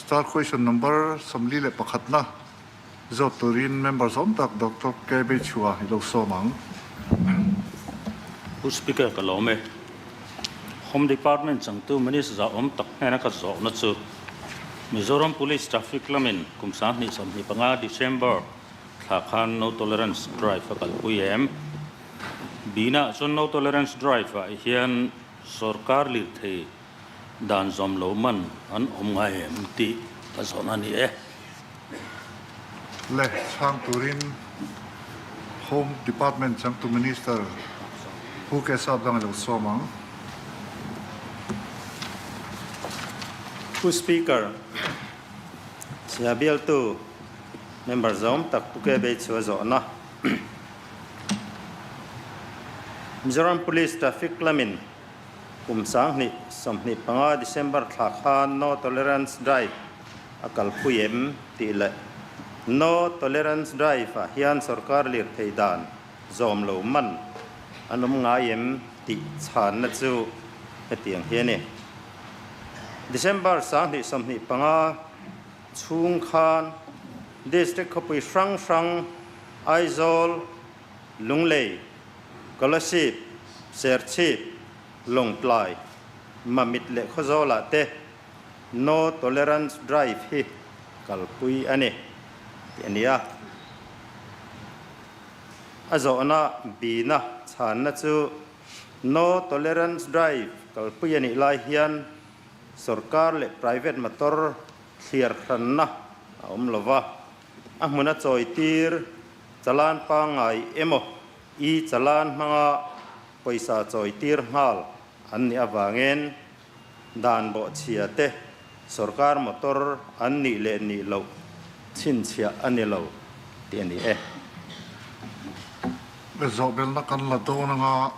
Star question number 41 na zawt turin member zawm tak Doctor KB Chhua i lo sawm ang. Pu Speaker ka lawm e. Home Department changtu Minister zahawm tak hnena ka zawhna chu Mizoram Police Traffic lamin kum 2025 December thla khan No Tolerance Drive a kalpui em? Bina chuan No Tolerance Drive ah hian sorkar lirthei dan zawm lo man an awm ngai em tih ka zawhna a ni e. Le chhang turin Home Department changtu Minister Pu Kesap dang a lo sawm ang. Pu Speaker, Chhia bialtu member zawm tak Pu Kebei chu a zawhna. Mizoram Police Traffic lamin Kum 2025 December thla khan No Tolerance Drive a kalpui em tih leh No Tolerance Drive ah hian sorkar lirthei dan zawm lo man an awm ngai em tih chhanna chu hetiang hi a ni. December 2025 chhung khan District khawpui hrang hrang Aizawl, Lunglei, Kolasib, Serchhip, Lawngtlai, Mamit leh Khawzawlah te No Tolerance Drive hi kalpui a ni tih a ni a. A zawhna bina chhanna chu No Tolerance Drive kalpui a nih lai hian sorkar leh private motor thliar hranna a awm lova, a hmuna chawitir chalan pangngai emaw i chalan hmanga pawisa chawitir nghal an nih avangin dan bawhchhia te sorkar motor an nih leh nih loh chhinchhiah a ni lo tih a ni e. Zawhbelna kan la dawn anga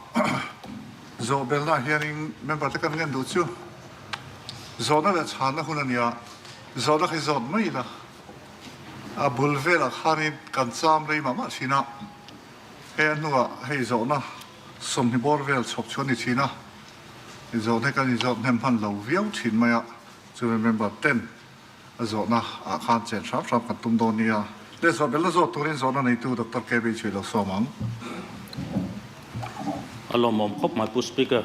zawhbelna hianin member te kan ngen duh chu zawhna leh chhanna hun a nia, zawhna khi zawt mai ila. A bul velah khanin kan cham rei mah mah thin a, hei a hnuah hei zawhna sawmhnih bawr vel chhawp chu a ni thin a, zawhna hi kan inzawt hnem hman lo viau thin mai a, chumi member ten a zawhna ah khan chen hram hram kan tum dawn nia. Le zawh belna zawt turin zawhna neitu Doctor KB chu i lo sawm ang. A lawmawm khawp mai Pu Speaker.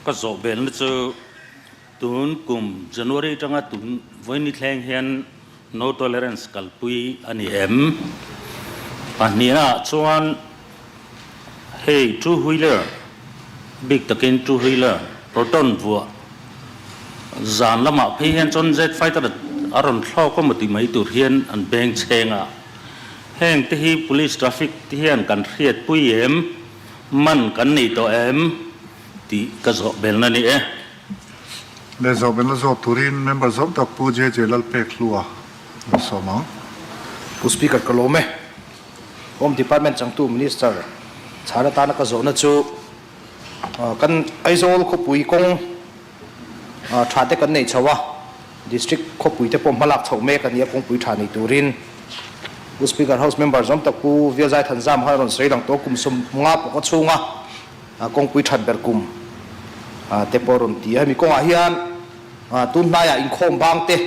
Ka zawh belna chu Tun kum January atanga tun vawiin thleng hian No Tolerance kalpui a ni em? Pahnihnaah chuan hei two wheeler, bik takin two wheeler Proton vuah zan lamah phei hian chuan jet fighter a rawn thlawk emaw tih mai tur hian an beng chheng a. Heng te hi police traffic te hian kan hriatpui em? Man kan nei tawh em? Tih ka zawh belna ni e. Le zawh belna zawt turin member zawm tak Pu JJ Lalpekhlua a sawm ang. Pu Speaker ka lawm e. Home Department changtu Minister chhan atana ka zawhna chu kan Aizawl khawpui kawng tha te kan nei chho a, District khawpui te pawh hmalak chhoh mek a ni a kawngpui tha nei turin. Pu Speaker House member zawm tak Pu Vialzai Thanzam khan a rawn sawi lang tawh kum 50 pawh ka chhunga Kawngpui that ber kum te pawh a rawn ti a. Hemi kawngah hian tun hnaiah inkhawm bang te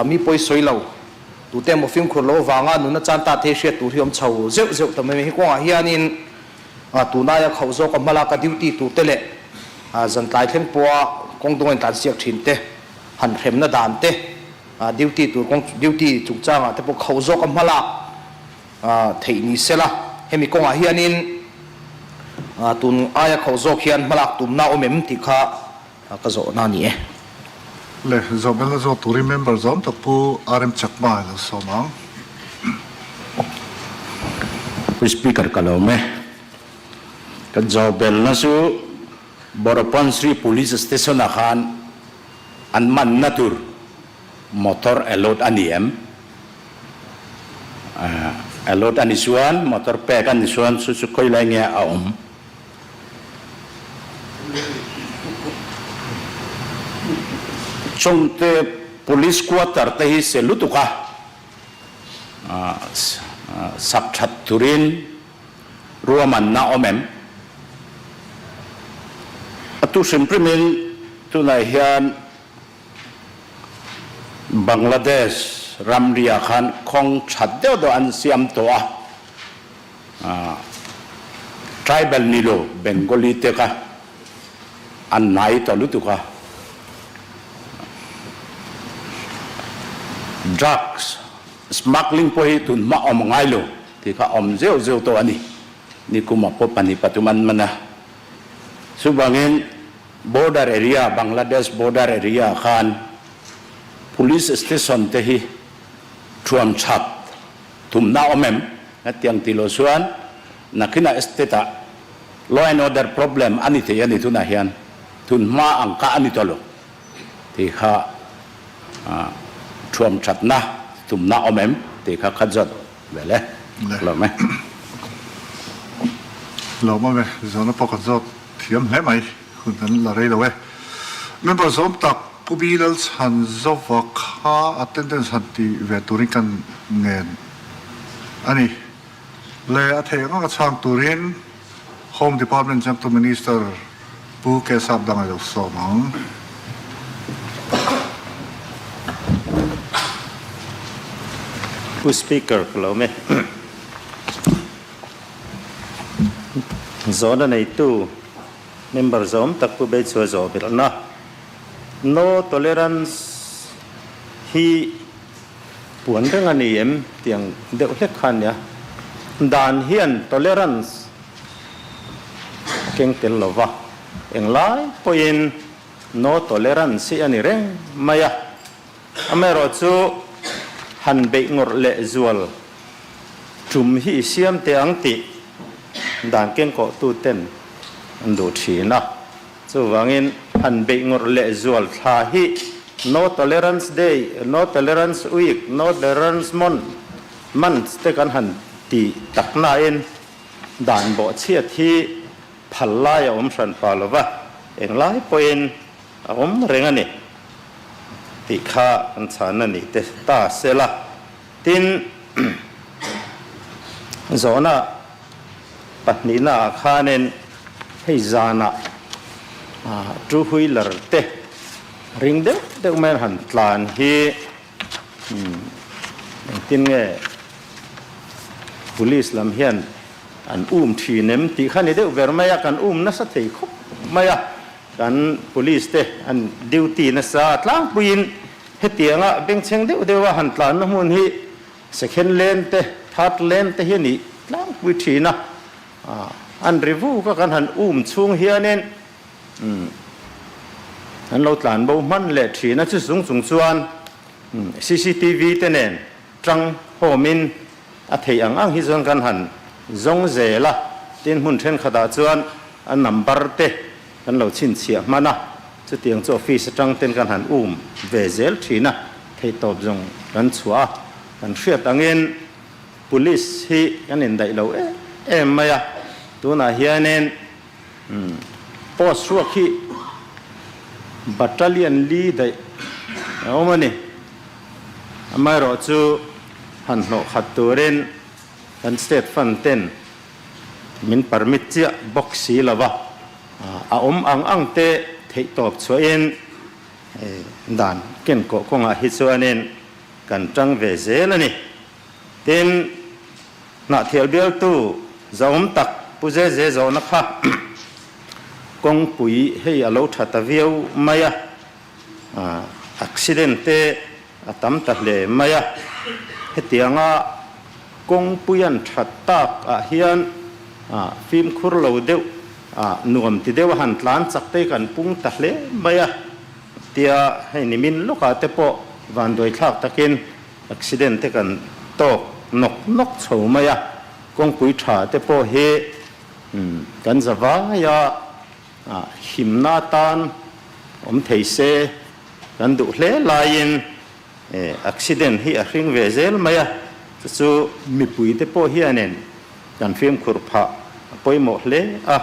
mi pawi sawi lo, tute emaw fimkhur lo avanga nunna chan ta te hriat tur hi awm chho zeuh zeuh ta mai mai. He kawngah hianin tun aia khauh zawka hmalaka duty tur te leh zan tlai thleng pawha kawng dawng intlan siak thin te han hremna dan te duty tur kawng duty chungchangah te pawh khauh zawka hmalak theih ni sela, hemi kawngah hianin tun aia khauh zawk hian hmalak tumna awm em tih kha ka zawhna a ni e. Le, zawhbelna zawk turin member zawm tak Pu RM Chakma lo sawm ang. Pu Speaker ka lawm e. Kan zawhbelna chu Boropansri Police Station ah khan an manna tur Motor allowed a ni em? Allowed a ni chuan motor pek a ni chuan chu chu khawi lai nge a awm? Chungte police quarter te hi se lutuk a sak that turin ruahmanna awm em? A tu hrim hrimin tunah hian. Bangladesh ramriah khan khawng that deuh deuh an siam tawh a, tribal ni lo Bengali te kha an hnai tawh lutuk a, drugs smuggling pawh hi tun hma awm ngai lo tih kha awm zeuh zeuh tawh a ni, nikuma pawh 2 3 an man a, chuvangin Border area, Bangladesh border area khan Police station te hi thuam that tumna awm em? Hetiang ti lo chuan nakinah state ah law and order problem a ni thei a ni tunah hian tun hma ang kha a ni tawh lo tih kha thuam thatna tumna awm em tih kha khat zawt vel e. Lawm e. Lawm awm e, zawhna pawh kan zawt thiam hle mai. Hun kan la rei lo e. Member zawm tak Pu Bi Lalchhanzova kha attendance han ti ve turin kan ngen a ni. Le a theih ang anga chhang turin Home Department Changtu Minister Pu Kesap Dang a lo sawm ang. Pu Speaker ka lo awm e. Zawhna neitu. Member zawm tak pu Beichhua zawh belhna No tolerance hi puan reng a ni em tiang deuh hlek kha a nia. Dan hian tolerance a keng tel lo va, englai pawhin no tolerance hi a ni reng mai a. Amaherawhchu han beih ngawrh leh zual tum hi i siam teh ang tih dan kengkawhtuten an duh thin a. Chuvangin han beih ngawrh leh zual thla hi No Tolerance Day, No Tolerance Week, No Tolerance Month, Month te kan han ti tak nain dan bawhchhiat hi phal lai a awm hran pa lova, englai pawhin A awm reng a ni tih kha kan chhan a ni te ta se la. Tin, zawhna pahnihnaah khanin hei zanah two wheeler te ring deuh deuh mai an han tlan hi engtin nge police lam hian an um thin em tih kha ni deuh ber mai a, kan um nasa thei khawp mai a. Kan police te an duty nasa tlangpuiin hetianga bengchheng deuh deuha han tlanna hmun hi second lane te third lane te hi a nih tlangpui thin a, an ri vuk a kan han um chhung hianin an lo tlan bo hman leh thin a, chu chung chung chuan cctv te nen tang hawmin a theih ang ang hi chuan kan han zawng zel a, tin hmun thenkhatah chuan a number te kan lo chhinchhiah hman a, chutiang chu office atang ten kan han um ve zel thin a, theihtawp zawng kan chhuah a, kan hriat angin police hi kan indaih lo em em mai a, tunah hianin post ruak hi battalion li daih a awm a ni, amaherawhchu han hnawh khat turin kan state fund ten Min permit chiah bawk si lo va, a awm ang ang te theihtawp chhuahin dan ken kawh kawngah hi chuanin kan tang ve zel a ni. Tin, Hnahthial bialtu zahawm tak Pu Zeze zawhna kha kawngpui hei a lo tha ta viau mai a, accident te A tam ta hle mai a, hetianga kawngpuian that tak ah hian fimkhur lo deuh nuam ti deuh a han tlan chak te kan pung ta hle mai a, tia hei nimin lawkah te pawh vanduai thlak takin accident te kan tawk nawk nawk chho mai a, kawngpui tha te pawh hi kan za vai a. Himna tan awm thei se kan duh hle laiin accident hi a hring ve zel mai a, chu chu mipuite pawh hianin kan fimkhur phah a pawimawh hle a,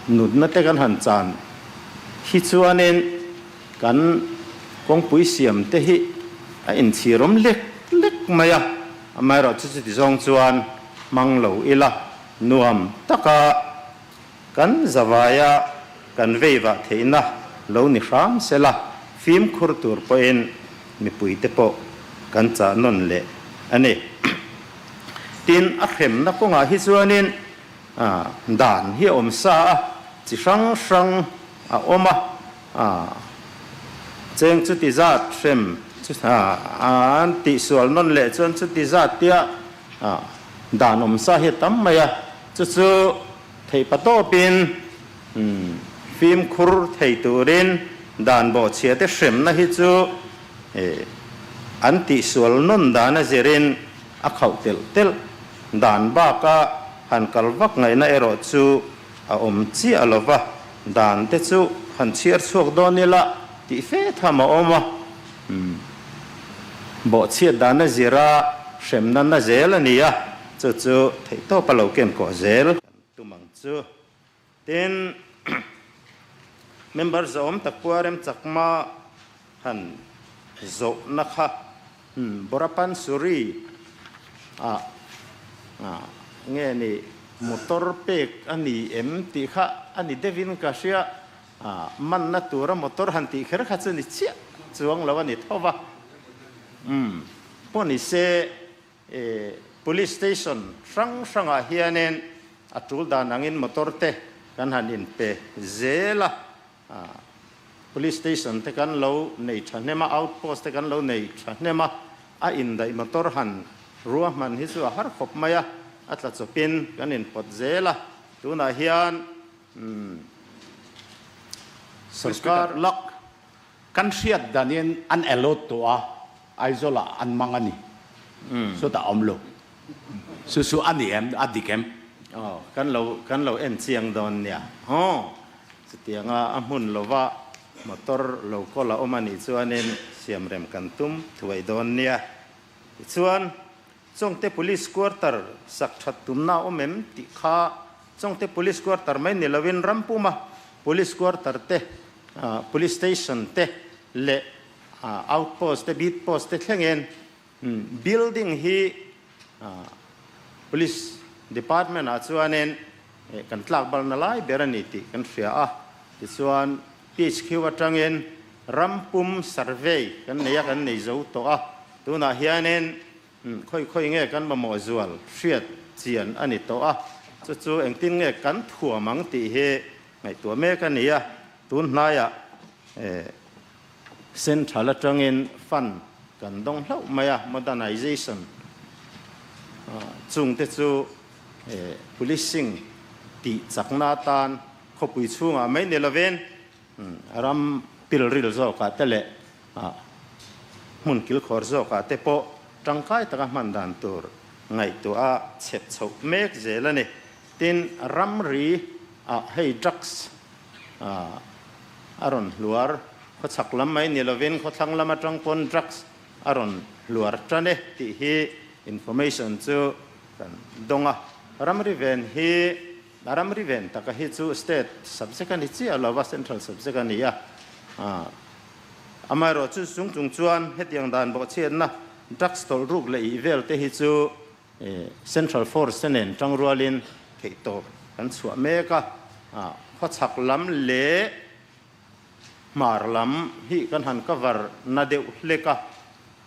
nutna te kan han chan hi chuanin kan kawngpui siam te hi a inchhirawm lek lek mai a, amaherawhchu chuti zawng chuan hmang lo ila nuam taka Kan zavaia kan veivah theihna lo ni hram sela, fimkhur tur pawhin mipuite pawh kan chah nawn leh a ni. Tin, a hremna kawngah hi chuanin dan hi a awm sa a, chi hrang hrang a awm a, cheng chuti zat hrem an tihsual nawn leh chuan chuti zat tia dan awm sa hi a tam mai a, chu chu theihpa tawpin fimkhur thei turin dan bawhchhia te hremna hi chu an tihsual nawn dan a zirin a khauh telh telh dan baka han kal vak ngaihna erawh chu a awm chiah lo va, dan te chu han chhiar chhuak dawn ila tih fe tham a awm a, bawhchhiat dan a zira hremna na zel a ni a, chu chu theihtawp a lo ken kawh zel kan tum ang chu. Tin, member zawm tak pua remchakma han zawhna kha Borapansuri ah nge ni motor pek a ni em tih kha a ni deuhin ka hria, manna tura motor han tih kher kha chu ni chiah chuang lo a ni tho va. Pawh ni se Police station hrang hrangah hianin a tul dan angin motor te kan han inpe zel a, Police station te kan lo nei thahnem a, outpost te kan lo nei thahnem a, a indaih motor han ruahman hi chu a har khawp mai a, a tla chawpin kan inpawt zel a, tunah hian sorkar Lak Kan hriat danin an allot tawh a, Aizawl-ah an mang a ni. Chutah a awm lo. Chu chu a ni em? A dik em? Aw, kan lo, kan lo en chiang dawn nia. Haw, chutianga a hmun lova motor lo kawl a awm a nih chuanin siamrem kan tum thuai dawn nia. Tichuan, Chawngte Police Quarter sak that tumna a awm em tih kha Chawngte Police Quarter mai ni lovin Rampuma Police Quarter te, Police Station te leh Outpost te, Beat Post te thlengin building hi Police Department ah chuanin kan tlak balna lai ber a ni tih kan hria a. Tichuan PHQ atangin Rampum Survey kan nei a, kan nei zo tawh a. Tunah hianin khawi khawi nge kan mamawh zual hriat chian a ni tawh a, chu chu engtin nge kan thuam ang tih hi ngaihtuah mek a ni a. Tun hnaiah Central atangin fund kan dawng hlauh mai a, modernization chungte chu policing tih chakna atan khawpui chhungah mai ni lovin ram pilril zawkah te leh hmun kilkhawr zawkah te pawh tangkai taka hman dan tur ngaihtuah a chhep chhoh mek zel a ni. Tin, ramri ah hei drugs a rawn hluar, khawchhak lam mai ni lovin khawthlang lam atang pawn drugs a rawn hluar tan e tih hi information chu kan dawng a. Ramri ven hi A ramri ven taka hi chu state subject a ni chiah lo va, central subject a ni a. Amaherawh chu chung chung chuan hetiang dan bawhchhiatna drugs tawlh ruk leh ih vel te hi chu central force te nen tangrualin theihtawp kan chhuah mek a. Khawchhak lam leh hmar lam hi kan han cover na deuh hlek a,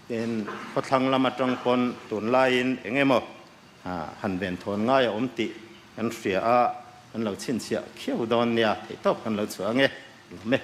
tin khawthlang lam atang pawn tunlaiin eng emaw Han ven thawn ngai a awm tih kan hria a, kan lo chhinchhiah khiau dawn nia, theihtawp kan lo chhuah ange, lawm e.